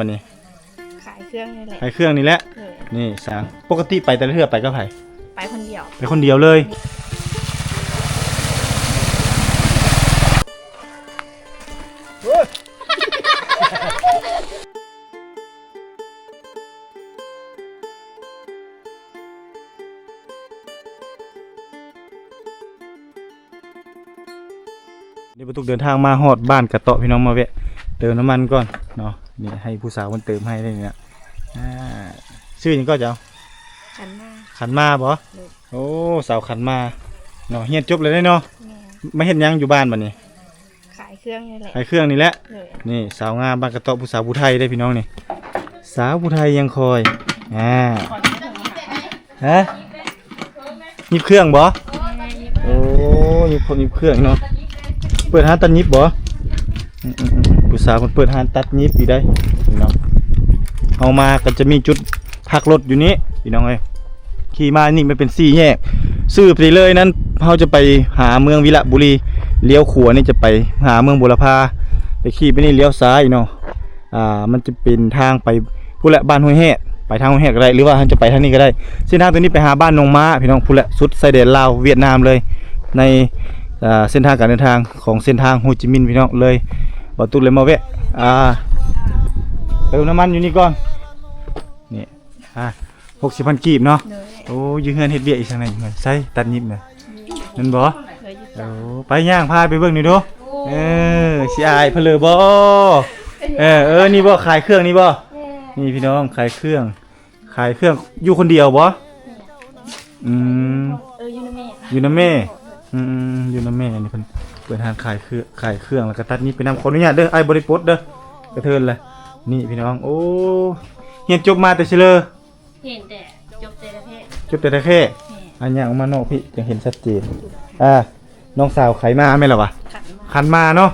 ບັດນີ້? ຂາຍເຄື່ອງນີ້ແຫຼະ. ຂາຍເຄື່ອງນີ້ແຫຼະ. ເອີ ນີ້ສາງ ປົກກະຕິໄປແຕ່ລະເທື່ອໄປກັບໃຜ? ໄປຄົນດຽວ. ໄປຄົນດຽວເລີຍ. ນີ້ ບໍ່ຕຸກເດີນທາງມາຮອດບ້ານກະເຕາະ ພີ່ນ້ອງ ມາແວະເຕີມນ້ຳມັນກ່ອນເນາະ. ນີ້ໃຫ້ຜູ້ສາວເພິ່ນເຕີມໃຫ້ໄດ້ນີ້ນະ. ອ່າ ຊື່ຫຍັງກໍເຈົ້າ? ຂັນມາ. ຂັນມາບໍ? ໂດຍ. ໂອ້ ສາວຂັນມາເນາະ. ຮຽນຈົບແລ້ວເດ້ເນາະ. ແມ່ນ. ມາເຮັດຫຍັງຢູ່ບ້ານບັດນີ້? ຂາຍເຄື່ອງນີ້ແຫຼະ. ຂາຍເຄື່ອງນີ້ແຫຼະ. ໂດຍ. ນີ້ສາວງາມບ້ານກະເຕາະ ຜູ້ສາວຜູ້ໄທເດ້ພີ່ນ້ອງນີ້. ສາວຜູ້ໄທຍັງຄອຍ ອ່າ ຮະ? ຫຍິບເຄື່ອງບໍ? ແມ່ນ. ໂອ້ ຫຍິບ ຫຍິບເຄື່ອງເນາະ. ເປີດຮ້ານຕັດຫຍິບບໍ? ອືມໆໆ ຜູ້ສາວເພິ່ນເປີດຮ້ານຕັດຫຍິບອີກໄດ໋ພີ່ນ້ອງ. ເຮົາມາກໍຈະມີຈຸດພັກລົດຢູ່ນີ້ພີ່ນ້ອງເອີຍ. ຂີ່ມານີ້ມັນເປັນສີ່ແຍກ ຊື່ໄປເລີຍນັ້ນ ເຮົາຈະໄປຫາເມືອງວິລະບູລີ ລ້ຽວຂວານີ້ຈະໄປຫາເມືອງບົວລະພາ ແຕ່ຂີ່ໄປນີ້ລ້ຽວຊ້າຍເນາະ. ອ່າ ມັນຈະເປັນທາງໄປພຸ້ນແຫຼະ ບ້ານຫ້ວຍແຮດ ໄປທາງຫ້ວຍແຮດກໍໄດ້ ຫຼືວ່າເຮົາຈະໄປທາງນີ້ກໍໄດ້. ເສັ້ນທາງຕົວນີ້ໄປຫາບ້ານໜອງມ້າ ພີ່ນ້ອງ ພຸ້ນແຫຼະ ສຸດຊາຍແດນລາວຫວຽດນາມເລີຍ ໃນ ອ່າ ເສັ້ນທາງການເດີນທາງຂອງເສັ້ນທາງໂຮຈິມິນ ພີ່ນ້ອງເລີຍ. ບ່າວຕຸກເລີຍມາແວະ ອ່າ ເຕີມນ້ຳມັນຢູ່ນີ້ກ່ອນ. ນີ້ ອ່າ ຫົກສິບພັນກີບເນາະ. ໂດຍ. ໂອ້ ຢູ່ເຮືອນເຮັດວຽກອີກທາງໃນ ໃສຕັດຫຍິບນະ ແມ່ນບໍ່? ໂດຍ. ໂອ້ ໄປຍ່າງພາໄປເບິ່ງໜ່ອຍດູ. ເອີ ຊິອາຍເພິ່ນເລີບໍ່? ເອີ ເອີ ນີ້ບໍ່ ຂາຍເຄື່ອງນີ້ບໍ່? ແມ່ນ. ນີ້ພີ່ນ້ອງ ຂາຍເຄື່ອງ ຂາຍເຄື່ອງ ຢູ່ຄົນດຽວບໍ່? ອືມ ເອີ ຢູ່ນຳແມ່. ຢູ່ນຳແມ່. ອືມ ຢູ່ນຳແມ່. ນີ້ເພິ່ນເປີດຮ້ານຂາຍເຄື່ອງ ຂາຍເຄື່ອງ ແລ້ວກໍຕັດຫຍິບໄປນຳ. ຂໍອະນຸຍາດເດີ ອ້າຍບໍ່ໄດ້ປົດເດີ ກະເທີນແຫຼະ. ນີ້ພີ່ນ້ອງ ໂອ້ ຮຽນຈົບມາແຕ່ໃສເລີ? ຮຽນແຕ່ ຈົບແຕ່ແທ້. ຈົບແຕ່ແທ້. ແມ່ນ. ອ່າ ຍ່າງອອກມານອກພີ້ ຈັ່ງເຫັນຊັດເຈນ. ອ່າ ນ້ອງສາວຂາຍມາແມ່ນລະຫວາ? ຂັນມາ. ຂັນມາເນາະ.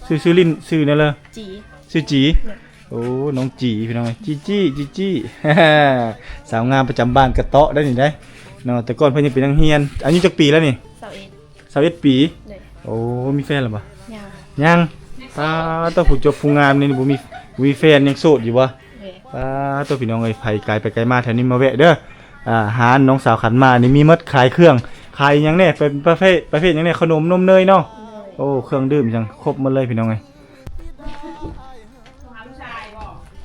ຊື່ ໂອ້ ຊື່ຈີ ເອີ ຈີ ຊື່ ຊື່ຫຼິ້ນ ຊື່ແນວເລີ? ຈີ. ຊື່ຈີ. ແມ່ນ. ໂອ້ ນ້ອງຈີ ພີ່ນ້ອງ ຈີຈີ ຈີຈີ ສາວງາມປະຈຳບ້ານກະເຕາະໄດ໋ນີ້ໄດ໋ເນາະ. ແຕ່ກ່ອນເພິ່ນຍັງເປັນນັກຮຽນ. ອາຍຸຈັກປີແລ້ວນີ້? ຊາວເອັດ. ຊາວເອັດປີ. ໂດຍ. ໂອ້ ມີແຟນແລ້ວບໍ່? ຍັງ. ຍັງ. ປາດໂທ້ ຜູ້ຈົບຜູ້ງາມນີ້ບໍ່ມີ ບໍ່ມີແຟນ ຍັງໂສດຢູ່ບໍ່? ໂດຍ. ປາດໂທ້ ພີ່ນ້ອງເອີຍ ໃຜໄກໄປໄກມາແຖວນີ້ມາແວະເດີ. ອ່າ ຮ້ານນ້ອງສາວຂັນມານີ້ມີໝົດ ຂາຍເຄື່ອງ ຂາຍຫຍັງແດ່ ເປັນປະເພດ ປະເພດຫຍັງແດ່ ຂະໜົມ ນົມ ເນີຍເນາະ. ໂດຍ. ໂອ້ ເຄື່ອງດື່ມຫຍັງຄົບໝົດເລີຍ ພີ່ນ້ອງເອີຍ.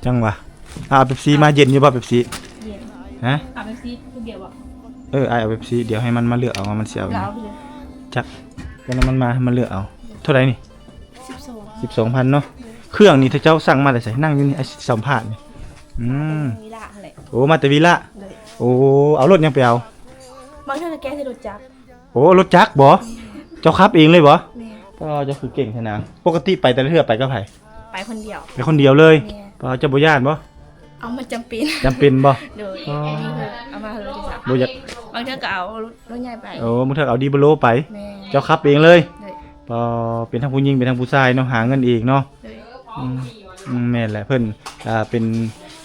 ຈັ່ງຫວະ ເອົາເປັບຊີມາ. ເຢັນຢູ່ບໍ່ເປັບຊີ? ເຢັນ. ຮະ? ເອົາເປັບຊີຜູ້ດຽວບໍ່? ເອີ ອ້າຍເອົາເປັບຊີ ດຽວໃຫ້ມັນມາເລືອກເອົາວ່າມັນຊິເອົາຫຍັງ. ຈັກ ຕອນນັ້ນມັນມາ ໃຫ້ມັນເລືອກເອົາ. ເທົ່າໃດນີ້? ສິບສອງ ສິບສອງພັນເນາະ. ເຄື່ອງນີ້ຖ້າເຈົ້າສັ່ງມາແຕ່ໃສ? ນັ່ງຢູ່ນີ້ ອ້າຍຊິສຳພາດນີ້. ອືມ ວິລະຫັ້ນແຫຼະ. ໂອ້ ມາແຕ່ວິລະ. ໂດຍ. ໂອ້ ເອົາລົດຫຍັງໄປເອົາ? ບາງເທື່ອກໍແກ່ໃສ່ລົດຈັກ. ໂອ້ ລົດຈັກບໍ? ເຈົ້າຂັບເອງເລີຍບໍ? ແມ່ນ. ອໍ ເຈົ້າຄືເກັ່ງແທ້ນາງ. ປົກກະຕິໄປແຕ່ລະເທື່ອໄປກັບໃຜ? ໄປຄົນດຽວ. ໄປຄົນດຽວເລີຍ. ແມ່ນ. ອໍ ເຈົ້າບໍ່ຢ້ານບໍ? ເອົາ ມັນຈຳເປັນ. ຈຳເປັນບໍ? ໂດຍ. ອໍ ເອົາມາເຮີ້ອ ບໍ່ຢາກ ບາງເທື່ອກໍເອົາລົດໃຫຍ່ໄປ. ໂອ້ ບາງເທື່ອກໍເອົາດີໂບໂລໄປ. ແມ່ນ. ເຈົ້າຂັບເອງເລີຍ. ໂດຍ. ອໍ ເປັນທັງຜູ້ຍິງເປັນທັງຜູ້ຊາຍເນາະ ຫາເງິນເອງເນາະ. ໂດຍ. ອືມ ອືມ ແມ່ນແຫຼະ ເພິ່ນ ອ່າ ເປັນ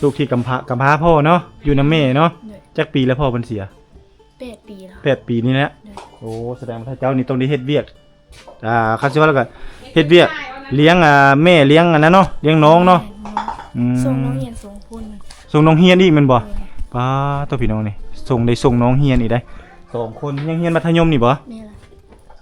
ລູກທີ່ກຳພາ ກຳພາພໍ່ເນາະ ຢູ່ນຳແມ່ເນາະ. ໂດຍ. ຈັກປີແລ້ວພໍ່ເພິ່ນເສຍ? ແປດປີແລ້ວ. ແປດປີນີ້ແຫຼະ. ໂດຍ. ໂອ້ ສະແດງວ່າເຈົ້ານີ້ຕ້ອງໄດ້ເຮັດວຽກ ອ່າ ຄັນຊິວ່າແລ້ວກໍເຮັດວຽກລ້ຽງ ອ່າ ແມ່ ລ້ຽງອັນນັ້ນເນາະ ລ້ຽງນ້ອງເນາະ. ແມ່ນ. ອືມ ສົ່ງນ້ອງຮຽນສອງຄົນ. ສົ່ງນ້ອງຮຽນອີກແມ່ນບໍ່? ແມ່ນ. ປາດໂທ້ ພີ່ນ້ອງນີ້ ສົ່ງ ໄດ້ສົ່ງນ້ອງຮຽນອີກໄດ໋ ສອງຄົນ. ຍັງຮຽນມັດທະຍົມນີ້ບໍ່? ແມ່ນ.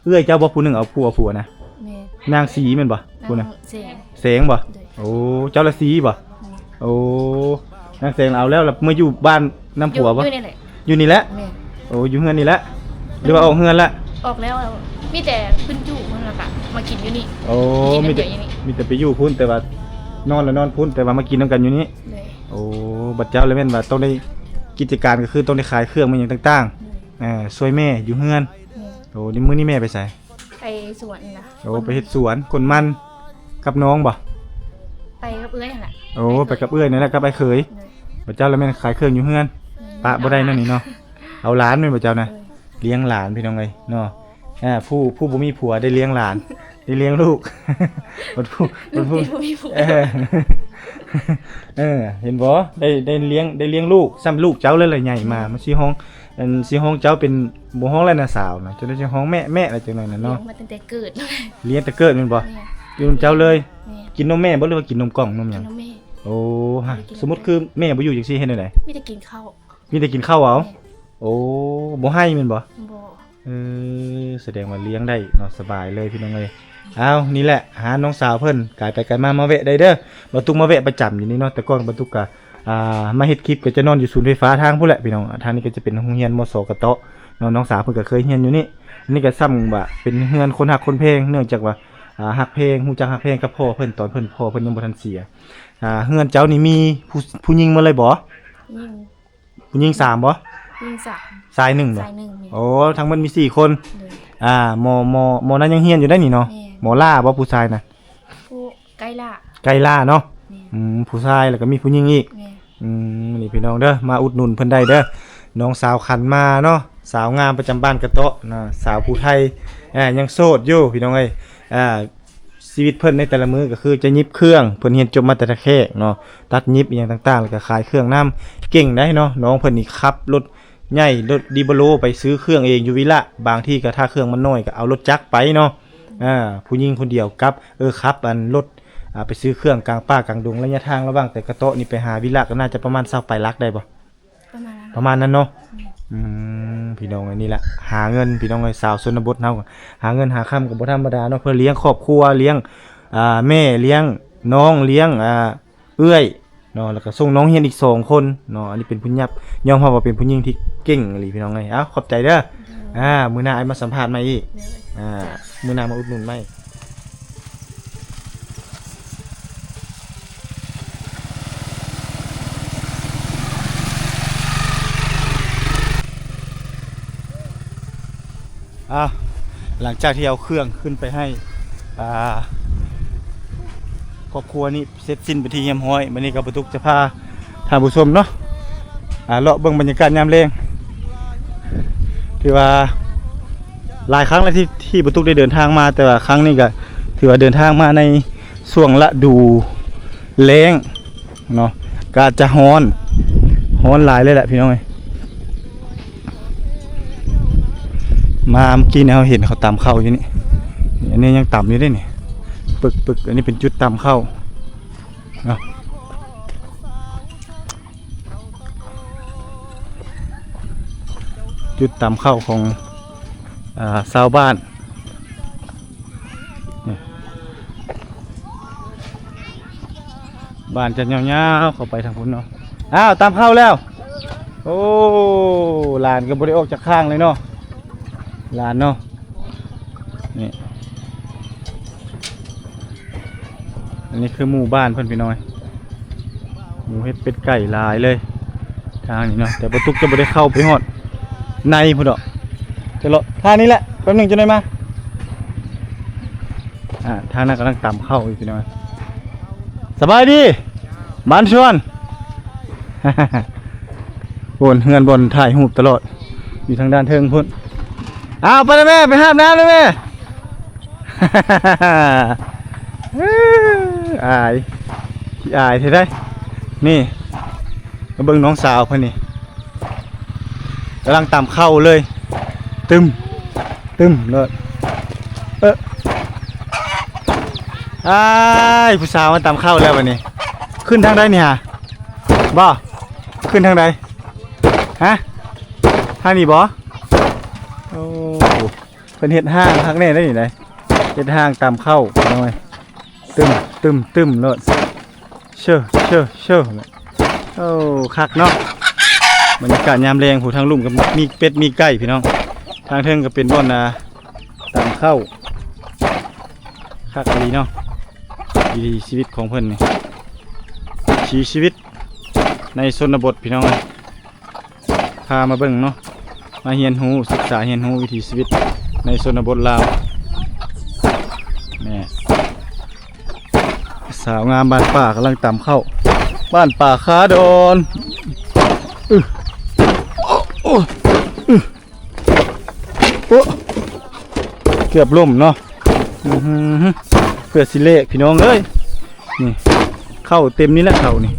ເອື້ອຍເຈົ້າບໍ່ ຜູ້ໜຶ່ງເອົາຜົວ ຜົວນະ? ແມ່ນ. ນາງສີແມ່ນບໍ່? ຜູ້ນະ ນາງແສງ. ແສງບໍ່? ໂດຍ. ໂອ້ ເຈົ້າລະສີບໍ່? ແມ່ນ. ໂອ້ ນາງແສງເອົາແລ້ວ ລະເມືອຢູ່ບ້ານນຳຜົວບໍ່? ຢູ່ ຢູ່ນີ້ແຫຼະ. ຢູ່ນີ້ແຫຼະ? ແມ່ນ. ໂອ້ ຢູ່ເຮືອນນີ້ແຫຼະ ຫຼືວ່າອອກເຮືອນລະ? ອອກແລ້ວ ມີແຕ່ເພິ່ນຢູ່ພຸ້ນ ລະກະມາກິນຢູ່ນີ້. ໂອ້ ມີແຕ່ ມີແຕ່ໄປຢູ່ພຸ້ນ ແຕ່ວ່ານອນລະນອນພຸ້ນ ແຕ່ວ່າມາກິນນຳກັນຢູ່ນີ້. ໂດຍ. ໂອ້ ບັດເຈົ້າລະແມ່ນວ່າຕ້ອງໄດ້ ກິດຈະການກໍຄືຕ້ອງໄດ້ຂາຍເຄື່ອງ ແມ່ນຫຍັງຕ່າງໆ. ໂດຍ. ເອີ ຊ່ວຍແມ່ຢູ່ເຮືອນ. ແມ່ນ. ໂອ້ ນີ້ມື້ນີ້ແມ່ໄປໃສ? ໄປສວນນີ້ນະ. ໂອ້ ໄປເຮັດສວນ ກົນມັນ ກັບນ້ອງບໍ່? ໄປກັບເອື້ອຍຫັ້ນແຫຼະ. ໂອ້ ໄປກັບເອື້ອຍນັ້ນແຫຼະ ກັບອ້າຍເຂີຍ. ໂດຍ. ບັດເຈົ້າລະແມ່ນຂາຍເຄື່ອງຢູ່ເຮືອນ. ໂດຍ. ປະບໍ່ໄດ້ແນວນີ້ເນາະ ເອົາຫຼານແມ່ນບໍ່ເຈົ້ານະ? ໂດຍ. ລ້ຽງຫຼານ ພີ່ນ້ອງເອີຍເນາະ. ອ່າ ຜູ້ ຜູ້ບໍ່ມີຜົວໄດ້ລ້ຽງຫຼານ ໄດ້ລ້ຽງລູກ. ບັດຜູ້ ບັດຜູ້ ຜູ້ບໍ່ມີຜົວ. ເອີ ເອີ ເຫັນບໍ່? ໄດ້ ໄດ້ລ້ຽງ ໄດ້ລ້ຽງລູກ ສ່ຳລູກເຈົ້າເລີຍລະໃຫຍ່ມາ ມັນຊິຮ້ອງ ອັນຊິຮ້ອງເຈົ້າເປັນ ບໍ່ຮ້ອງແລ້ວນະສາວນະ ຈະໄດ້ຊິຮ້ອງແມ່ ແມ່ລະຈັ່ງໃດນະເນາະ. ລ້ຽງມາຕັ້ງແຕ່ເກີດ. ລ້ຽງແຕ່ເກີດແມ່ນບໍ່? ແມ່ນ. ຢູ່ນຳເຈົ້າເລີຍ. ແມ່ນ. ກິນນົມແມ່ບໍ່ ຫຼືວ່າກິນນົມກ່ອງນົມຫຍັງ? ກິນນົມແມ່. ໂອ້ ຮະ ບໍ່ໄດ້ກິນນົມແມ່. ສົມມຸດຄືແມ່ບໍ່ຢູ່ຈັ່ງຊີ້ເຮັດແນວໃດ? ມີແຕ່ກິນເຂົ້າ. ມີແຕ່ກິນເຂົ້າເອົາ? ແມ່ນ. ໂອ້ ບໍ່ໄຮ່ແມ່ນບໍ່? ບໍ່. ເອີ ສະແດງວ່າລ້ຽງໄດ້ເນາະ ສະບາຍເລີຍພີ່ນ້ອງເອີຍ. ອ້າວ ນີ້ແຫຼະ ຫານ້ອງສາວເພິ່ນ ກາຍໄປກາຍມາ ມາແວະໄດ້ເດີ. ບ່າວຕຸກມາແວະປະຈຳຢູ່ນີ້ເນາະ ແຕ່ກ່ອນບ່າວຕຸກກະ ອ່າ ມາເຮັດຄລິບກໍຈະນອນຢູ່ສູນໄຟຟ້າທາງພຸ້ນແຫຼະພີ່ນ້ອງ. ທາງນີ້ກໍຈະເປັນໂຮງຮຽນ ມສ ກະເຕາະເນາະ. ອັນນີ້ກໍສ້ຳວ່າເປັນເຮືອນຄົນຮັກຄົນແພງ ເນື່ອງຈາກວ່າ ອ່າ ຮັກແພງ ຮູ້ຈັກຮັກແພງກັບພໍ່ເພິ່ນ ຕອນເພິ່ນ ພໍ່ເພິ່ນຍັງບໍ່ທັນເສຍ. ອ່າ ເຮືອນເຈົ້ານີ້ມີຜູ້ ຜູ້ຍິງໝົດເລີຍບໍ່? ຍິງ. ຜູ້ຍິງສາມບໍ່? ຍິງສາມ. ຊາຍໜຶ່ງບໍ່? ຊາຍໜຶ່ງແມ່ນ. ໂອ້ ທັງໝົດມີສີ່ຄົນ. ໂດຍ. ອ່າ ໝໍ ໝໍ ໝໍນັ້ນຍັງຮຽນຢູ່ໄດ໋ນີ້ເນາະ. ແມ່ນ. ໝໍຫຼ້າບໍ່ຜູ້ຊາຍນະ? ຜູ້ ໄກ່ຫຼ້າ. ໄກ່ຫຼ້າເນາະ. ແມ່ນ. ອືມ ຜູ້ຊາຍ ແລ້ວກໍມີຜູ້ຍິງອີກ. ແມ່ນ. ອືມ ນີ້ພີ່ນ້ອງເດີ ມາອຸດໜູນເພິ່ນໄດ້ເດີ ນ້ອງສາວຂັນມາເນາະ ສາວງາມປະຈຳບ້ານກະເຕາະນະ ສາວຜູ້ໄທ ເອີ ຍັງໂສດຢູ່ພີ່ນ້ອງເອີຍ. ເອີ ຊີວິດເພິ່ນໃນແຕ່ລະມື້ກໍຄືຈະຫຍິບເຄື່ອງ ເພິ່ນຮຽນຈົບມາແຕ່ທ່າແຂກເນາະ ຕັດຫຍິບອີ່ຫຍັງຕ່າງໆ ແລ້ວກໍຂາຍເຄື່ອງນຳ. ເກັ່ງໄດ໋ເນາະ ນ້ອງເພິ່ນນີ້ຂັບລົດໃຫຍ່ ລົດດີໂບໂລໄປຊື້ເຄື່ອງເອງຢູ່ວິລະ ບາງທີກໍຖ້າເຄື່ອງມັນໜ້ອຍກໍເອົາລົດຈັກໄປເນາະ. ເອີ ຜູ້ຍິງຄົນດຽວກັບ ເອີ ຂັບອັນລົດ ອ່າ ໄປຊື້ເຄື່ອງກາງປ່າກາງດົງ ໄລຍະທາງລະຫວ່າງແຕ່ກະເຕາະນີ້ໄປຫາວິລະກໍໜ້າຈະປະມານຊາວປາຍຫຼັກໄດ້ບໍ່? ປະມານນັ້ນ ປະມານນັ້ນເນາະ. ອືມ ອືມ ພີ່ນ້ອງເອີຍ ນີ້ແຫຼະ ຫາເງິນ ພີ່ນ້ອງເອີຍ ຊາວຊົນນະບົດເຮົາ ຫາເງິນຫາຄຳກໍບໍ່ທຳມະດາເນາະ ເພື່ອລ້ຽງຄອບຄົວ ລ້ຽງ ອ່າ ແມ່ ລ້ຽງນ້ອງ ລ້ຽງ ອ່າ ເອື້ອຍເນາະ ແລ້ວກໍສົ່ງນ້ອງຮຽນອີກສອງຄົນເນາະ. ອັນນີ້ເປັນຜູ້ຫຍັບ ຍອມຮັບວ່າເປັນຜູ້ຍິງທີ່ເກັ່ງອີ່ຫຼີ ພີ່ນ້ອງເອີຍ. ເອົາ ຂອບໃຈເດີ. ໂດຍ. ອ່າ ມື້ໜ້າອ້າຍມາສຳພາດໃໝ່ອີກ. ໂດຍ. ອ່າ ຈ້ະ ມື້ໜ້າມາອຸດໜູນໃໝ່. ອ່າ ຫຼັງຈາກທີ່ເອົາເຄື່ອງຂຶ້ນໄປໃຫ້ ອ່າ ຄອບຄົວນີ້ ເສັດສິ້ນເປັນທີ່ຮຽບຮ້ອຍ ມື້ນີ້ກໍບໍ່ຕຸກຈະພາທ່ານຜູ້ຊົມເນາະ ອ່າ ເລາະເບິ່ງບັນຍາກາດຍາມແລງ. ຖືວ່າຫຼາຍຄັ້ງແລ້ວທີ່ ທີ່ບໍ່ຕຸກໄດ້ເດີນທາງມາ ແຕ່ວ່າຄັ້ງນີ້ກໍຖືວ່າເດີນທາງມາໃນຊ່ວງລະດູແລ້ງເນາະ ກໍອາດຈະຮ້ອນ ຮ້ອນຫຼາຍເລີຍແຫຼະ ພີ່ນ້ອງເອີຍ. ມາເມື່ອກີ້ນີ້ເຮົາເຫັນເຂົາຕຳເຂົ້າຢູ່ນີ້ ອັນນີ້ຍັງຕຳຢູ່ເດ້ນີ້ ປຶກໆ ອັນນີ້ເປັນຈຸດຕຳເຂົ້າເນາະ ຈຸດຕຳເຂົ້າຂອງ ອ່າ ຊາວບ້ານ. ນີ້ ບ້ານຈະຍາວໆເຂົ້າໄປທາງພຸ້ນເນາະ. ອ້າວ ຕຳເຂົ້າແລ້ວ. ໂອ້ ຫຼານກໍບໍ່ໄດ້ອອກຈາກຂ້າງເລີຍເນາະ ຫຼານເນາະ. ນີ້ ອັນນີ້ຄືໝູ່ບ້ານເພິ່ນ ພີ່ນ້ອງ. ໝູເຫັດເປັດໄກ່ຫຼາຍເລີຍທາງນີ້ເນາະ ແຕ່ບໍ່ຕຸກຈະບໍ່ໄດ້ເຂົ້າໄປຮອດໃນພຸ້ນດອກ ຈະເລາະທາງນີ້ແຫຼະ ແປັບໜຶ່ງຈະໄດ້ມາ. ອ່າ ທາງນັ້ນກຳລັງຕຳເຂົ້າຢູ່ພີ່ນ້ອງ. ສະບາຍດີ ບ້ານຊວນ ໂອນ ເຮືອນບ່ອນຖ່າຍຮູບຕະຫຼອດ ຢູ່ທາງດ້ານເທິງພຸ້ນ. ອ້າວ ໄປແລ້ວແມ່ ໄປຫາບນ້ຳແລ້ວແມ່. ອາຍ ຂີ້ອາຍແທ້ໃດ໋. ນີ້ ມາເບິ່ງນ້ອງສາວເພິ່ນນີ້ ກຳລັງຕຳເຂົ້າເລີຍ ຕຶມ ຕຶມໂລດ. ເອີ ອ້າຍ ຜູ້ສາວມາຕຳເຂົ້າແລ້ວບັດນີ້. ຂຶ້ນທາງໃດນີ້ຫາ? ບໍ່ ຂຶ້ນທາງໃດ? ຮະ ທາງນີ້ບໍ່? ໂອ້ ເພິ່ນເຮັດຫ້າງຄັກແນ່ເດ້ນີ້ໃດ໋ ເຮັດຫ້າງຕຳເຂົ້ານ້ອຍ ຕຶມ ຕຶມ ຕຶມໂລດ ເຊີ ເຊີ ເຊີ. ໂອ້ ຄັກເນາະ ບັນຍາກາດຍາມແລງ ຜູ້ທາງລຸ່ມກໍມີເປັດມີໄກ່ພີ່ນ້ອງ ທາງເທິງກໍເປັນບ່ອນ ອ່າ ຕຳເຂົ້າ ຄັກອີ່ຫຼີເນາະ ວິຖີຊີວິດຂອງເພິ່ນນີ້ ວິຖີຊີວິດໃນຊົນນະບົດພີ່ນ້ອງເອີຍ. ພາມາເບິ່ງເນາະ ມາຮຽນຮູ້ ສຶກສາຮຽນຮູ້ວິຖີຊີວິດໃນຊົນນະບົດລາວ. ແມ່ ສາວງາມບ້ານປ່າກຳລັງຕຳເຂົ້າ ບ້ານປ່າຄາດອນ. ອື ໂອ້ ອື ໂອ້ ເກືອບລົ້ມເນາະ. ອື ເກືອບຊິເລກ ພີ່ນ້ອງເອີຍ. ນີ້ ເຂົ້າເຕັມນີ້ແຫຼະ ເຂົ້ານີ້.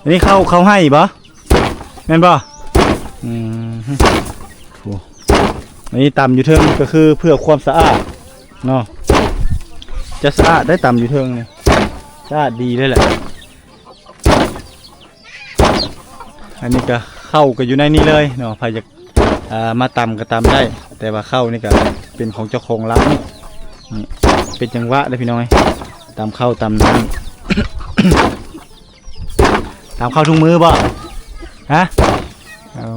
ອັນນີ້ເຂົ້າ ເຂົ້າໄຮ່ບໍ່? ແມ່ນບໍ່? ອືມ ໂອ້ ອັນນີ້ຕຳຢູ່ເທິງກໍຄືເພື່ອຄວາມສະອາດເນາະ. ຈະສະອາດໄດ໋ ຕຳຢູ່ເທິງນີ້ ສະອາດດີເລີຍແຫຼະ. ອັນນີ້ກໍ ເຂົ້າກໍຢູ່ໃນນີ້ເລີຍເນາະ ໃຜຢາກ ອ່າ ມາຕຳກໍຕຳໄດ້ ແຕ່ວ່າເຂົ້ານີ້ກໍເປັນຂອງເຈົ້າຂອງລາວນີ້ ນີ້ ເປັນຈັງຫວະເດີ້ພີ່ນ້ອງເອີຍ ຕຳເຂົ້າຕຳນ້ຳ. ຕຳເຂົ້າທຸກມື້ບໍ່? ຮະ? ເອົາ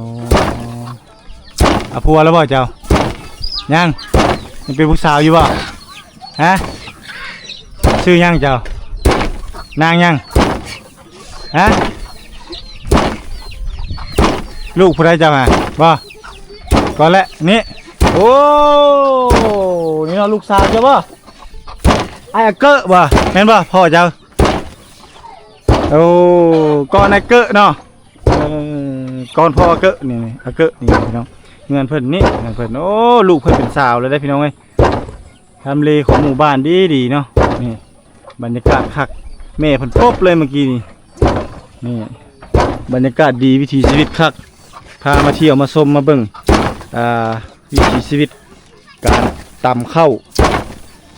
ເອົາຜົວແລ້ວບໍ່ເຈົ້າ? ຍັງ? ຍັງເປັນຜູ້ສາວຢູ່ບໍ່? ຮະ? ຊື່ຫຍັງເຈົ້າ? ນາງຫຍັງ? ຮະ? ລູກຜູ້ໃດເຈົ້າຫະ? ບໍ່? ກ່ອນແຫຼະ ນີ້ ໂອ້ ນີ້ເນາະ ລູກສາວເຈົ້າບໍ່? ອ້າຍອາເກີ້ບໍ່? ແມ່ນບໍ່? ພໍ່ເຈົ້າ? ໂອ້ ກ່ອນອາເກີ້ເນາະ ເອີ ກ່ອນພໍ່ອາເກີ້ນີ້ ນີ້ອາເກີ້ນີ້ພີ່ນ້ອງ ເຮືອນເພິ່ນນີ້ ເຮືອນເພິ່ນ. ໂອ້ ລູກເພິ່ນເປັນສາວແລ້ວເດ້ພີ່ນ້ອງເອີຍ. ທຳເລຂອງໝູ່ບ້ານດີໆເນາະ ນີ້ ບັນຍາກາດຄັກ ແມ່ເພິ່ນປົບເລີຍເມື່ອກີ້ນີ້. ນີ້ ບັນຍາກາດດີ ວິຖີຊີວິດຄັກ ພາມາທ່ຽວມາຊົມມາເບິ່ງ ອ່າ ວິຖີຊີວິດ ການຕຳເຂົ້າ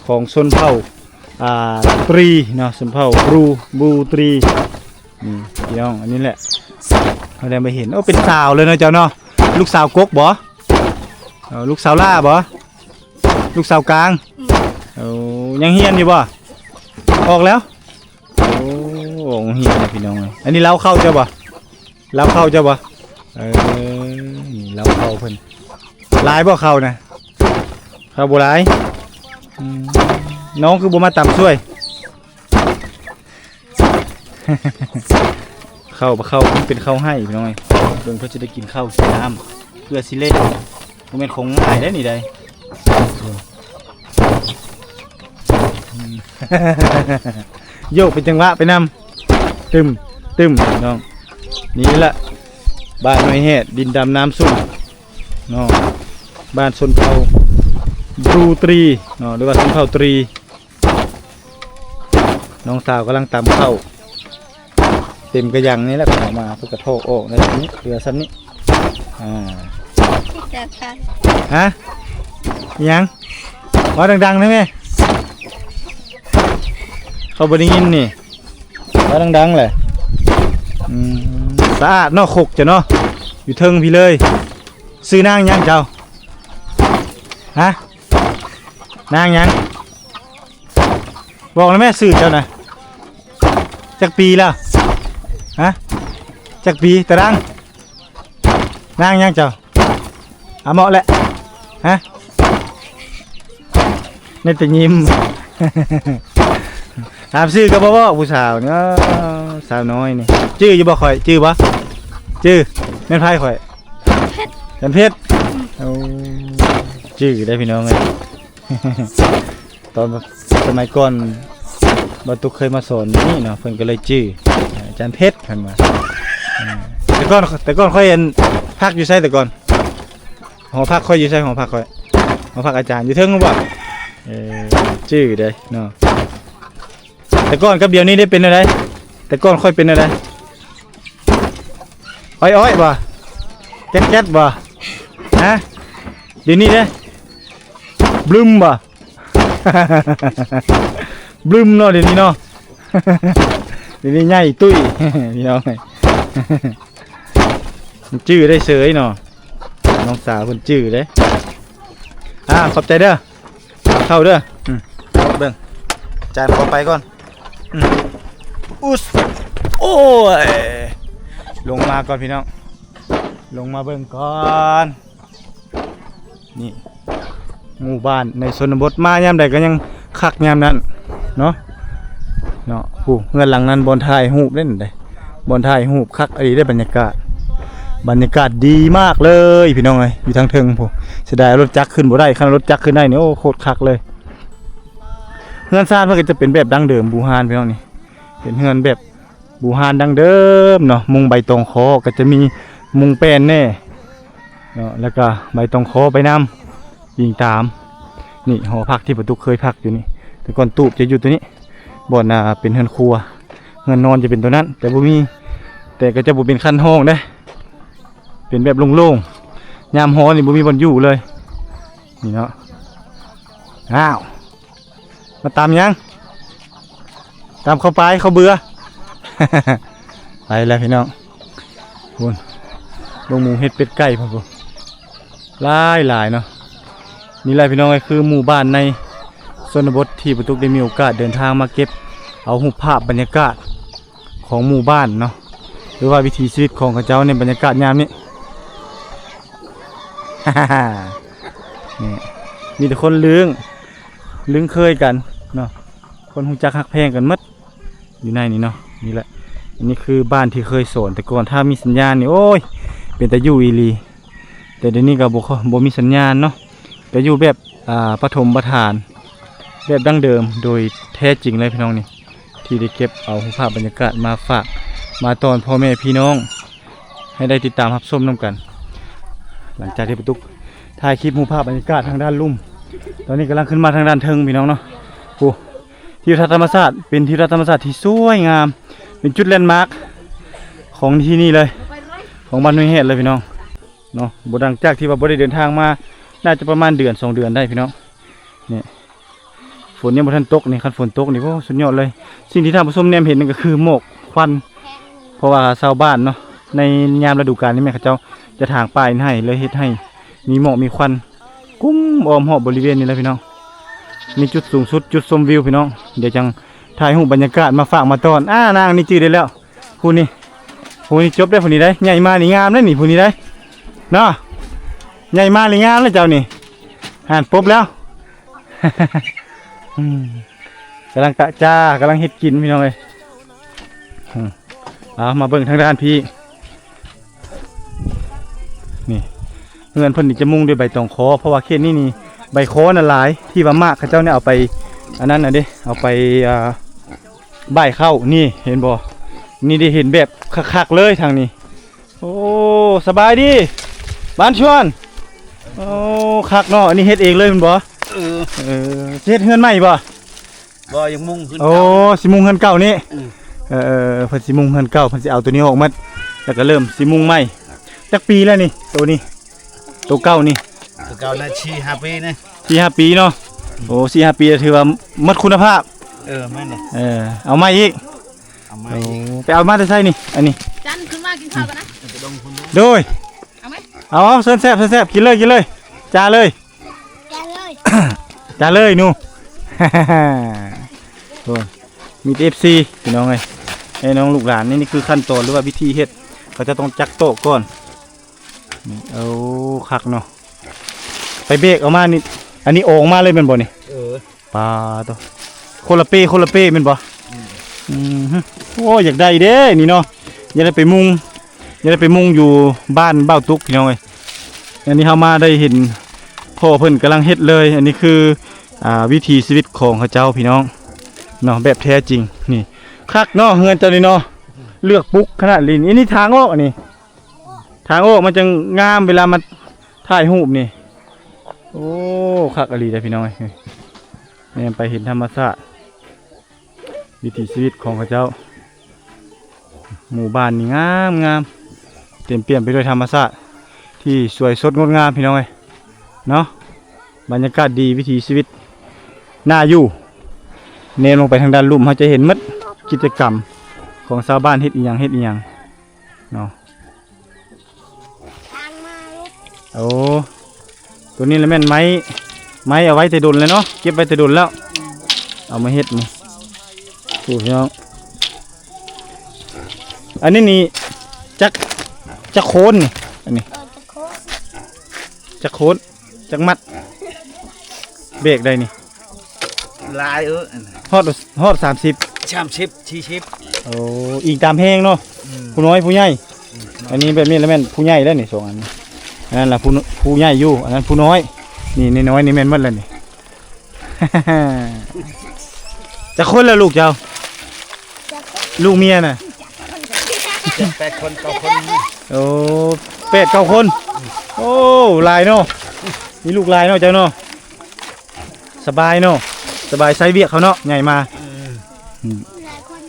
ຂອງຊົນເຜົ່າ ອ່າ ຕຣີເນາະ ຊົນເຜົ່າບຣູ ບຣູຕຣີ. ນີ້ພີ່ນ້ອງ ອັນນີ້ແຫຼະ ເຮົາໄດ້ມາເຫັນ ໂອ້ ເປັນສາວເລີຍເນາະເຈົ້າເນາະ. ລູກສາວກົກບໍ່? ເອີ ລູກສາວຫຼ້າບໍ່? ລູກສາວກາງ? ໂອ້ ຍັງຮຽນຢູ່ບໍ່? ອອກແລ້ວ? ໂອ້ ໂຮງຮຽນນະພີ່ນ້ອງເອີຍ. ອັນນີ້ເລົ້າເຂົ້າເຈົ້າບໍ່? ເລົ້າເຂົ້າເຈົ້າບໍ່? ເອີ ນີ້ເລົ້າເຂົ້າເພິ່ນ. ຫຼາຍບໍ່ເຂົ້ານະ? ເຂົ້າບໍ່ຫຼາຍ. ອືມ ນ້ອງຄືບໍ່ມາຕຳຊ່ວຍ? ເຂົ້າ ເຂົ້າ ມັນເປັນເຂົ້າໄຮ່ພີ່ນ້ອງເອີຍ. ເບິ່ງເພິ່ນຊິໄດ້ກິນເຂົ້າກິນນ້ຳ ເພື່ອຊິເລນ ບໍ່ແມ່ນຂອງງ່າຍເດ້ນີ້ໃດ. ໂຍກເປັນຈັງຫວະໄປນຳ ຕຶມ ຕຶມ ພີ່ນ້ອງ. ນີ້ແຫຼະ ບ້ານຫ້ວຍແຮດ ດິນດຳນ້ຳຊຸ່ມເນາະ ບ້ານຊົນເຜົ່າບຣູຕຣີເນາະ ຫຼືວ່າຊົນເຜົ່າຕຣີ. ນ້ອງສາວກຳລັງຕຳເຂົ້າ ເຕັມກະຫຍັງນີ້ແຫຼະ ເຂົ້າມາເພິ່ນກະຖອກອອກໄດ້ສ່ຳນີ້ ເຫຼືອສ່ຳນີ້. ອ່າ ຮະ? ອີຫຍັງ? ເວົ້າດັງໆໄດ້ແມະ ເຂົາບໍ່ໄດ້ຍິນນີ້. ເວົ້າດັງໆແຫຼະ. ອືມ ສະອາດເນາະ ຄົກເຈົ້າເນາະ ຢູ່ເທິງພີ້ເລີຍ. ຊື່ນາງຫຍັງເຈົ້າ? ຮະ? ນາງຫຍັງ? ບອກແລ້ວແມ່ຊື່ເຈົ້ານະ ຈັກປີແລ້ວ? ຮະ? ຈັກປີຕາດັງ? ນາງຫຍັງເຈົ້າ? ອາເໝາະແຫຼະ ຮະ? ໄດ້ແຕ່ຍິ້ມ. ຖາມຊື່ກໍບໍ່ບອກ ຜູ້ສາວນີ້ ສາວນ້ອຍນີ້. ຈື່ຢູ່ບໍ່ຂ້ອຍ? ຈື່ບໍ່? ຈື່ ແມ່ນໃຜຂ້ອຍ? ຈັນເພັດ. ໂອ້ ຈື່ໄດ້ພີ່ນ້ອງເອີຍ. ຕອນສະໄໝກ່ອນ ບ່າວຕຸກເຄີຍມາສອນຢູ່ນີ້ເນາະ ເພິ່ນກໍເລີຍຈື່ ອາຈານເພັດ ເພິ່ນວ່າ. ອາ ແຕ່ກ່ອນ ແຕ່ກ່ອນຂ້ອຍ ອັນ ພັກຢູ່ໃສແຕ່ກ່ອນ? ຫໍພັກຂ້ອຍຢູ່ໃສ? ຫໍພັກຂ້ອຍ ຫໍພັກອາຈານຢູ່ເທິງບໍ່? ເອີ ຈື່ເດ້ເນາະ. ແຕ່ກ່ອນກັບດຽວນີ້ໄດ້ເປັນແນວໃດ? ແຕ່ກ່ອນຂ້ອຍເປັນແນວໃດ? ອ້ອຍໆບໍ່? ແກັດໆບໍ່? ຮະ? ດຽວນີ້ເດ້ ບລຶມບໍ່? ບລຶມເນາະ ດຽວນີ້ເນາະ. ດຽວນີ້ໃຫຍ່ຕຸ້ຍ ພີ່ນ້ອງ. ມັນຈື່ໄດ້ເສີຍເນາະ ນ້ອງສາວເພິ່ນຈື່ເດ້. ອາ ຂອບໃຈເດີ. ເຂົ້າເດີ. ອືມ ເບິ່ງ ອາຈານຂໍໄປກ່ອນ. ອືມ ອຸດ ໂອ້ຍ ລົງມາກ່ອນພີ່ນ້ອງ ລົງມາເບິ່ງກ່ອນ. ນີ້ ໝູ່ບ້ານໃນຊົນນະບົດ ມາຍາມໃດກໍຍັງຄັກຍາມນັ້ນເນາະ ເນາະ. ຜູ້ ເຮືອນຫຼັງນັ້ນບ່ອນຖ່າຍຮູບເດ້ນັ້ນເດ້. ບ່ອນຖ່າຍຮູບຄັກອີ່ຫຼີເດ້ ບັນຍາກາດ ບັນຍາກາດດີມາກເລີຍພີ່ນ້ອງເອີຍ. ຢູ່ທາງເທິງພຸ້ນ ເສຍດາຍເອົາລົດຈັກຂຶ້ນບໍ່ໄດ້ ຄັນເອົາລົດຈັກຂຶ້ນໄດ້ນີ້ ໂອ້ ໂຄດຄັກເລີຍ. ເຮືອນຊານເພິ່ນກໍຈະເປັນແບບດັ້ງເດີມບູຮານພີ່ນ້ອງນີ້ ເປັນເຮືອນແບບບູຮານດັ້ງເດີມເນາະ. ມຸງໃບຕອງຄໍ ກໍຈະມີມຸງແປ້ນແດ່ເນາະ ແລ້ວກໍໃບຕອງຄໍໄປນຳ ອີງຕາມ. ນີ້ຫໍພັກທີ່ປາຕຸກເຄີຍພັກຢູ່ນີ້ ແຕ່ກ່ອນຕູບຈະຢູ່ຕົວນີ້ ບ່ອນ ອ່າ ເປັນເຮືອນຄົວ ເຮືອນນອນຈະເປັນຕົວນັ້ນ ແຕ່ບໍ່ມີ ແຕ່ກໍຈະບໍ່ເປັນຄັນຫ້ອງເດ້ ເປັນແບບໂລ່ງໆ. ຍາມຮ້ອນນີ້ບໍ່ມີບ່ອນຢູ່ເລີຍ ນີ້ເນາະ. ອ້າວ ມາຕຳຫຍັງ? ຕຳເຂົ້າປາຍ ເຂົ້າເບືອ. ໄປແລ້ວພີ່ນ້ອງ ພຸ້ນ ເບິ່ງໝູເຫັດເປັດໄກ່ພຸ້ນ ຫຼາຍໆເນາະ. ນີ້ແຫຼະພີ່ນ້ອງເອີຍ ຄືໝູ່ບ້ານໃນຊົນນະບົດທີ່ປາຕຸກໄດ້ມີໂອກາດເດີນທາງມາເກັບເອົາຮູບພາບບັນຍາກາດຂອງໝູ່ບ້ານເນາະ ຫຼືວ່າວິຖີຊີວິດຂອງເຂົາເຈົ້າໃນບັນຍາກາດຍາມນີ້. ນີ້ ມີແຕ່ຄົນລຶ້ງ ລຶ້ງເຄີຍກັນເນາະ ຄົນຮູ້ຈັກຮັກແພງກັນໝົດ ຢູ່ໃນນີ້ເນາະ. ນີ້ແຫຼະ ອັນນີ້ຄືບ້ານທີ່ເຄີຍສອນແຕ່ກ່ອນ ຖ້າມີສັນຍານນີ້ ໂອ້ຍ ເປັນຕາຢູ່ອີ່ຫຼີ. ແຕ່ດຽວນີ້ກໍບໍ່ ບໍ່ມີສັນຍານເນາະ ກໍຢູ່ແບບ ອ່າ ປະຖົມປະຖານ ແບບດັ້ງເດີມໂດຍແທ້ຈິງເລີຍພີ່ນ້ອງນີ້ ທີ່ໄດ້ເກັບເອົາຮູບພາບບັນຍາກາດມາຝາກມາຕ້ອນພໍ່ແມ່ພີ່ນ້ອງ ໃຫ້ໄດ້ຕິດຕາມຮັບຊົມນຳກັນ. ຫຼັງຈາກທີ່ປາຕຸກຖ່າຍຄລິບຮູບພາບບັນຍາກາດທາງດ້ານລຸ່ມ ຕອນນີ້ກຳລັງຂຶ້ນມາທາງດ້ານເທິງພີ່ນ້ອງເນາະ. ໂອ້ ທິວທັດທຳມະຊາດ ເປັນທິວທັດທຳມະຊາດທີ່ສວຍງາມ ເປັນຈຸດແລນມາກຂອງທີ່ນີ້ເລີຍ ຂອງບ້ານຫ້ວຍແຮດເລີຍພີ່ນ້ອງເນາະ. ບໍ່ ຫຼັງຈາກທີ່ວ່າບໍ່ໄດ້ເດີນທາງມາ ໜ້າຈະປະມານເດືອນສອງເດືອນໄດ້ພີ່ນ້ອງ. ນີ້ ຝົນຍັງບໍ່ທັນຕົກນີ້ ຄັນຝົນຕົກນີ້ ໂອ້ ສຸດຍອດເລີຍ. ສິ່ງທີ່ທ່ານຜູ້ຊົມແນມເຫັນນັ້ນກໍຄືໝອກຄວັນ ເພາະວ່າຊາວບ້ານເນາະ ໃນຍາມລະດູການນີ້ແມ່ນເຂົາເຈົ້າຈະຖາງປ່າເຮັດໄຮ່ ເລີຍເຮັດໃຫ້ມີໝອກມີຄວັນກຸ້ມອ້ອມຮອບບໍລິເວນນີ້ແຫຼະພີ່ນ້ອງ. ນີ້ຈຸດສູງສຸດ ຈຸດຊົມວິວພີ່ນ້ອງ ດຽວຈັ່ງຖ່າຍຮູບບັນຍາກາດມາຝາກມາຕ້ອນ. ອ່າ ນາງນີ້ຈື່ໄດ້ແລ້ວ ຜູ້ນີ້ ຜູ້ນີ້ຈົບໄດ້ ຜູ້ນີ້ໄດ໋ ໃຫຍ່ມານີ້ງາມເດ້ນີ້ ຜູ້ນີ້ໄດ໋ເນາະ ໃຫຍ່ມານີ້ງາມແລ້ວເຈົ້ານີ້ ຫັ້ນ ປົບແລ້ວ. ອືມ ກຳລັງກະຈ້າ ກຳລັງເຮັດກິນພີ່ນ້ອງເອີຍ. ອືມ ເອົາ ມາເບິ່ງທາງດ້ານພີ້ ນີ້ ເຮືອນເພິ່ນນີ້ຈະມຸງດ້ວຍໃບຕອງຄໍ ເພາະວ່າເຂດນີ້ນີ້ໃບຄໍນະຫຼາຍ ທີ່ວ່າໝາກເຂົາເຈົ້ານີ້ເອົາໄປ ອັນນັ້ນນະເດ້ ເອົາໄປ ອ່າ ບ່າຍເຂົ້າ ນີ້ເຫັນບໍ່? ນີ້ໄດ້ເຫັນແບບຄັກໆເລີຍທາງນີ້. ໂອ້ ສະບາຍດີ ບ້ານຊວນ. ໂອ້ ຄັກເນາະ ອັນນີ້ເຮັດເອງເລີຍແມ່ນບໍ່? ເອີ ເອີ ຊິເຮັດເຮືອນໃໝ່ບໍ່? ບໍ່ ຍັງມຸງເຮືອນ ໂອ້ ເກົ່າ ຊິມຸງເຮືອນເກົ່ານີ້. ອືມ ເອີ ເພິ່ນຊິມຸງເຮືອນເກົ່າ ເພິ່ນຊິເອົາໂຕນີ້ອອກໝົດ ແລ້ວກໍເລີ່ມຊິມຸງໃໝ່. ຈັກປີແລ້ວນີ້ ໂຕນີ້ ໂຕເກົ່ານີ້? ໂຕເກົ່ານະ ສີ່ຫ້າປີນີ້ ສີ່ຫ້າປີເນາະ. ໂອ້ ສີ່ຫ້າປີ ຖືວ່າໝົດຄຸນນະພາບ. ເອີ ແມ່ນເລີຍ. ເອີ ເອົາໃໝ່ອີກ ເອົາໃໝ່. ໂອ້ ໄປເອົາມາແຕ່ໃສນີ້ ອັນນີ້? ຈັນ ຂຶ້ນມາກິນເຂົ້າກັນນະ ໄປດົງພຸ້ນເດີ. ໂດຍ ເອົາໄໝ? ເອົາ ເຊີນແຊບ ເຊີນແຊບ ກິນເລີຍ ກິນເລີຍ ຈ້າເລີຍ ຈ້າເລີຍ ຈ້າເລີຍໜູ. ໂອ້ ມີແຕ່ເອັຟຊີພີ່ນ້ອງເອີຍ ໃຫ້ນ້ອງລູກຫຼານ. ນີ້ ນີ້ຄືຂັ້ນຕອນ ຫຼືວ່າວິທີເຮັດ ເຂົາຈະຕ້ອງຈັກໂຕະກ່ອນ. ນີ້ ໂອ້ ຄັກເນາະ ໄປເບກເອົາມານີ້ ອັນນີ້ອອກມາເລີຍແມ່ນບໍ່ນີ້? ເອີ ປາໂຕ ຄົນລະເປ້ ຄົນລະເປ້ແມ່ນບໍ່? ອືມ ອືມ ໂອ້ ຢາກໄດ້ເດ້ນີ້ເນາະ ຢາກໄດ້ໄປມຸງ ຢາກໄດ້ໄປມຸງຢູ່ບ້ານບ່າວຕຸກພີ່ນ້ອງເອີຍ. ອັນນີ້ເຮົາມາໄດ້ເຫັນພໍ່ເພິ່ນກຳລັງເຮັດເລີຍ. ອັນນີ້ຄື ອ່າ ວິຖີຊີວິດຂອງເຂົາເຈົ້າພີ່ນ້ອງເນາະ ແບບແທ້ຈິງ. ນີ້ ຄັກເນາະ ເຮືອນເຈົ້ານີ້ເນາະ ເລືອກປຸກຂະໜາດລີ້. ອັນນີ້ທາງອອກ ອັນນີ້ທາງອອກ ມັນຈັ່ງງາມເວລາມາຖ່າຍຮູບນີ້. ໂອ້ ຄັກອີ່ຫຼີເດ້ພີ່ນ້ອງເອີຍ ແນມໄປເຫັນທຳມະຊາດ ວິຖີຊີວິດຂອງເຂົາເຈົ້າ. ໝູ່ບ້ານນີ້ງາມໆ ເຕັມປ່ຽມໄປດ້ວຍທຳມະຊາດທີ່ສວຍສົດງົດງາມພີ່ນ້ອງເອີຍເນາະ. ບັນຍາກາດດີ ວິຖີຊີວິດໜ້າຢູ່. ແນມລົງໄປທາງດ້ານລຸ່ມ ເຮົາຈະເຫັນໝົດກິດຈະກຳຂອງຊາວບ້ານ ເຮັດອີ່ຫຍັງ ເຮັດອີ່ຫຍັງເນາະ. ໂອ້ ໂຕນີ້ລະແມ່ນໄມ້ ໄມ້ເອົາໄວ້ແຕ່ດົນແລ້ວເນາະ ເກັບໄວ້ແຕ່ດົນແລ້ວ ເອົາມາເຮັດນີ້. ໂອ້ ພີ່ນ້ອງ ອັນນີ້ນີ້ ຈັກ ຈັກໂຄນນີ້ ອັນນີ້ ເອີ ຈັກໂຄນ ຈັກໂຄນ ຈັກມັດ ເບກໄດ້ນີ້? ຫຼາຍ ເອີ ຮອດ ຮອດສາມສິບ ສາມສິບ ສີ່ສິບ. ໂອ້ ອີງຕາມແຮງເນາະ. ອືມ ຜູ້ນ້ອຍຜູ້ໃຫຍ່. ອືມ ອັນນີ້ແບບນີ້ລະແມ່ນຜູ້ໃຫຍ່ແລ້ວນີ້ ສອງອັນ. ອັນນັ້ນລະຜູ້ ຜູ້ໃຫຍ່ຢູ່ ອັນນັ້ນຜູ້ນ້ອຍ. ນີ້ນ້ອຍໆນີ້ແມ່ນໝົດແລ້ວນີ້. ຈັກຄົນລະລູກເຈົ້າ? ລູກເມຍນະ? ເຈັດແປດຄົນ ເກົ້າຄົນ. ໂອ້ ແປດເກົ້າຄົນ. ໂອ້ ຫຼາຍເນາະ ມີລູກຫຼາຍເນາະເຈົ້າເນາະ. ສະບາຍເນາະ ສະບາຍໃຊ້ວຽກເຂົາເນາະ ໃຫຍ່ມາ. ອືມ ອືມ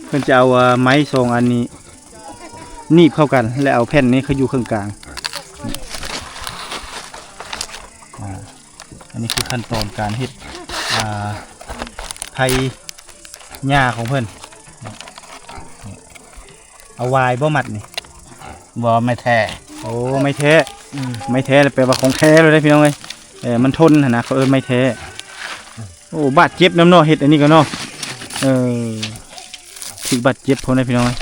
ເພິ່ນຈະເອົາ ອ່າ ໄມ້ສອງອັນນີ້ໜີບເຂົ້າກັນ ແລ້ວເອົາແຜ່ນນີ້ເຂົ້າຢູ່ເຄິ່ງກາງ. ອ່າ ອັນນີ້ຄືຂັ້ນຕອນການເຮັດ ອ່າ ແ ໄຖຫຍ້າຂອງເພິ່ນ. ເອົາຫວາຍບໍ່ມັດນີ້? ບໍ່ ໄມ້ແທ້. ໂອ້ ໄມ້ແທ້. ອືມ ໄມ້ແທ້ແລ້ວແປວ່າຂອງແທ້ເລີຍເດ້ພີ່ນ້ອງເອີຍ. ເອີ ມັນທົນຫັ້ນນະ ເຂົາເອີ້ນໄມ້ແທ້. ໂອ້ ບາດເຈັບນຳເນາະ ເຮັດອັນນີ້ກໍເນາະ. ເອີ ຖືກບາດເຈັບພຸ້ນເດ້ພີ່ນ້ອງເອີຍ.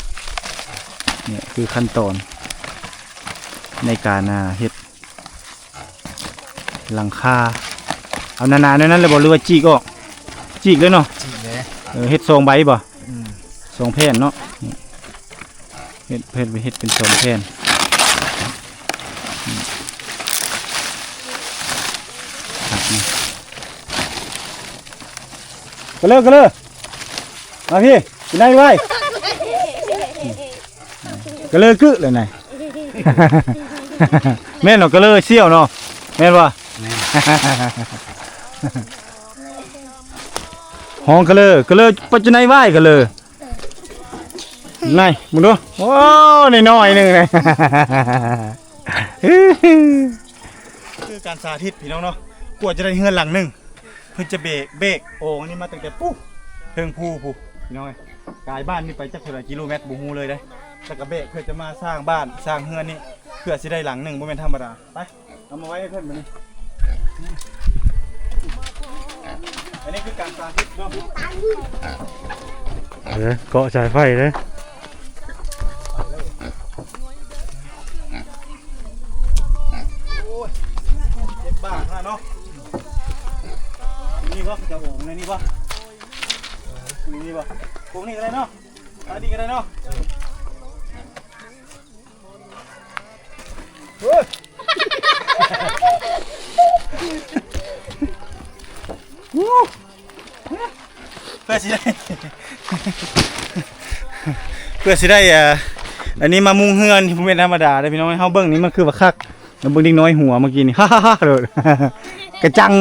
ນີ້ຄືຂັ້ນຕອນໃນການ ອ່າ ເຮັດ ຫຼັງຄາ. ເອົາໜາໆແນວນັ້ນເລີຍບໍ່ ຫຼືວ່າຈີກອອກ? ຈີກເລີຍເນາະ. ຈີກເລີຍ. ເອີ ເຮັດສອງໃບບໍ່? ອືມ ສອງແຜ່ນເນາະ. ເຮັດ ເຮັດ ເຮັດເປັນສອງແຜ່ນ. ກະເລີ ກະເລີ ມາພີ້ ກິນໄດ້ໄວ. ກະເລີກຶເລີນາຍ. ແມ່ນເນາະ ກະເລີສ່ຽວເນາະ ແມ່ນບໍ່? ແມ່ນ. ຫ້ອງກະເລີ ກະເລີປັດຈຸໄນວາຍກະເລີ. ນາຍ ເບິ່ງດູ ໂອ້ ນ້ອຍໆໜຶ່ງນາຍ. ຄືການສາທິດພີ່ນ້ອງເນາະ ກວ່າຈະໄດ້ເຮືອນຫຼັງໜຶ່ງ. ເພິ່ນຈະເບກ ເບກໂອ່ງອັນນີ້ມາຕັ້ງແຕ່ປູ້ ເທິງພູພຸ້ນ ພີ່ນ້ອງເອີຍ. ກາຍບ້ານນີ້ໄປຈັກເທົ່າໃດກິໂລແມັດບໍ່ຮູ້ເລີຍເດ້. ແລ້ວກໍເບກເພື່ອຈະມາສ້າງບ້ານສ້າງເຮືອນນີ້ ເພື່ອຊິໄດ້ຫຼັງໜຶ່ງ ບໍ່ແມ່ນທຳມະດາ. ໄປ ເອົາມາໄວ້ໃຫ້ເພິ່ນບັດນີ້. ອັນນີ້ຄືການສາທິດເນາະ. ເອີ ເກາະສາຍໄຟເດ້. ໂອ້ຍ ເຈັບບ້າຂະໜາດເນາະ. ນີ້ບໍ່ ຈະໂອ່ງໃນນີ້ບໍ່? ນີ້ບໍ່? ໂອ່ງນີ້ກໍໄດ້ເນາະ. ອັນນີ້ກໍໄດ້ເນາະ. ເອີ ເອີ ເພື່ອຊິໄດ້ ເພື່ອຊິໄດ້ ອ່າ ອັນນີ້ມາມຸງເຮືອນ ບໍ່ແມ່ນທຳມະດາເດ້ພີ່ນ້ອງ. ເຮົາເບິ່ງນີ້ມັນຄືວ່າຄັກ ແລ້ວເບິ່ງເດັກນ້ອຍຫົວເມື່ອກີ້ນີ້ ໂດດ ກະຈັງ.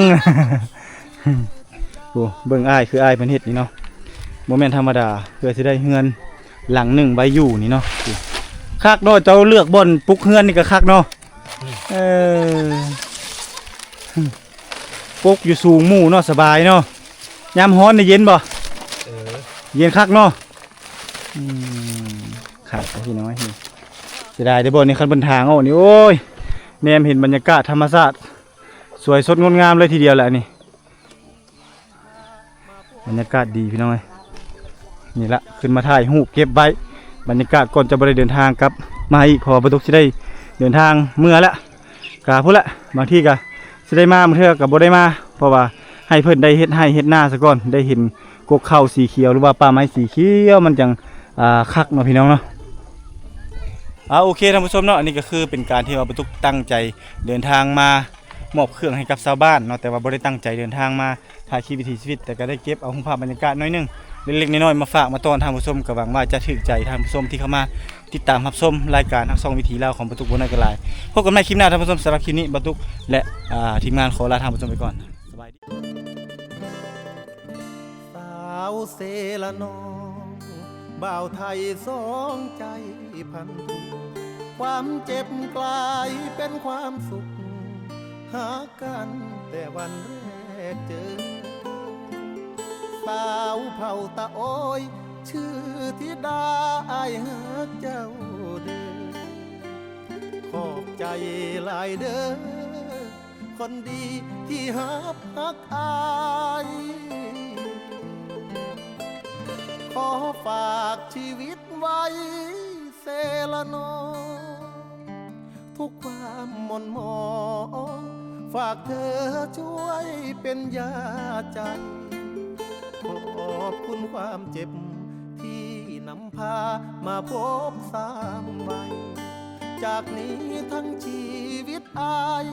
ໂອ້ ເບິ່ງອ້າຍ ຄືອ້າຍເພິ່ນເຮັດນີ້ເນາະ ບໍ່ແມ່ນທຳມະດາ ເພື່ອຊິໄດ້ເຮືອນຫຼັງໜຶ່ງໄວ້ຢູ່ນີ້ເນາະ. ໂອ້ ຄັກເນາະ ເຈົ້າເລືອກບ່ອນປຸກເຮືອນນີ້ກໍຄັກເນາະ. ເອີ ປົກຢູ່ສູງໝູ່ເນາະ ສະບາຍເນາະ. ຍາມຮ້ອນນີ້ເຢັນບໍ່? ເອີ ເຢັນຄັກເນາະ. ອືມ ຄັກພີ່ນ້ອງເອີຍ. ເສຍດາຍເດ້ບ່ອນນີ້ ຄັນເພິ່ນທາງອອກນີ້ ໂອ້ຍ ແນມເຫັນບັນຍາກາດທຳມະຊາດ ສວຍສົດງົດງາມເລີຍທີດຽວແຫຼະນີ້. ບັນຍາກາດດີພີ່ນ້ອງເອີຍ. ນີ້ລະ ຂຶ້ນມາຖ່າຍຮູບເກັບໄວ້ ບັນຍາກາດກ່ອນຈະບໍ່ໄດ້ເດີນທາງກັບມາອີກ ເພາະວ່າບໍ່ຕຸກຊິໄດ້ເດີນທາງເມືອແລ້ວ. ກະພຸ້ນແຫຼະ ບາງທີກະຊິໄດ້ມາ ບາງເທື່ອກະບໍ່ໄດ້ມາ ເພາະວ່າໃຫ້ເພິ່ນໄດ້ເຮັດໄຮ່ເຮັດນາສາກ່ອນ ໄດ້ເຫັນກົກເຂົ້າສີຂຽວ ຫຼືວ່າປ່າໄມ້ສີຂຽວ ມັນຈັ່ງ ອ່າ ຄັກເນາະພີ່ນ້ອງເນາະ. ອ່າ ໂອເຄທ່ານຜູ້ຊົມເນາະ ອັນນີ້ກໍຄືເປັນການທີ່ວ່າປາຕຸກຕັ້ງໃຈເດີນທາງມາ ມອບເຄື່ອງໃຫ້ກັບຊາວບ້ານເນາະ ແຕ່ວ່າບໍ່ໄດ້ຕັ້ງໃຈເດີນທາງມາຖ່າຍຄລິບວິຖີຊີວິດ ແຕ່ກໍໄດ້ເກັບເອົາຮູບພາບບັນຍາກາດໜ້ອຍໜຶ່ງ ເລັກໆນ້ອຍໆ ມາຝາກມາຕ້ອນທ່ານຜູ້ຊົມ. ກໍຫວັງວ່າຈະຖືກໃຈທ່ານຜູ້ຊົມທີ່ເຂົ້າມາຕິດຕາມຮັບຊົມລາຍການຮັກຊ່ອງວິຖີລາວຂອງປາຕຸກບໍ່ນ້ອຍກໍຫຼາຍ. ພົບກັນໃໝ່ຄລິບໜ້າທ່ານຜູ້ຊົມ. ສຳລັບຄລິບນີ້ປາຕຸກ ແລະ ອ່າ ທີມງານຂໍລາທ່ານຜູ້ຊົມໄປກ່ອນ. ສະບາຍດີ. ສາວເຊລະນອງ ບ່າວໄທສອງໃຈພັນທຸກ ຄວາມເຈັບກລາຍເປັນຄວາມສຸກ ຫາກັນແຕ່ວັນແລກເຈີ. ສາວເຜົ່າຕາໂອຍ ຊື່ທິດາ ອ້າຍຮັກເຈົ້າເດີ ຂອບໃຈຫຼາຍເດີ ຄົນດີທີ່ຮັບຮັກອ້າຍ ຂໍຝາກຊີວິດໄວ້ເຊລະນອງ ທຸກຄວາມໝົ່ນໝອງ ຝາກເທີຊ່ວຍເປັນຢາໃຈ ຂອບຄຸນຄວາມເຈັບທີ່ນຳ ພາມາພົບຊ້ຳໄວ້ ຈາກນີ້ທັງຊີວິດອ້າຍ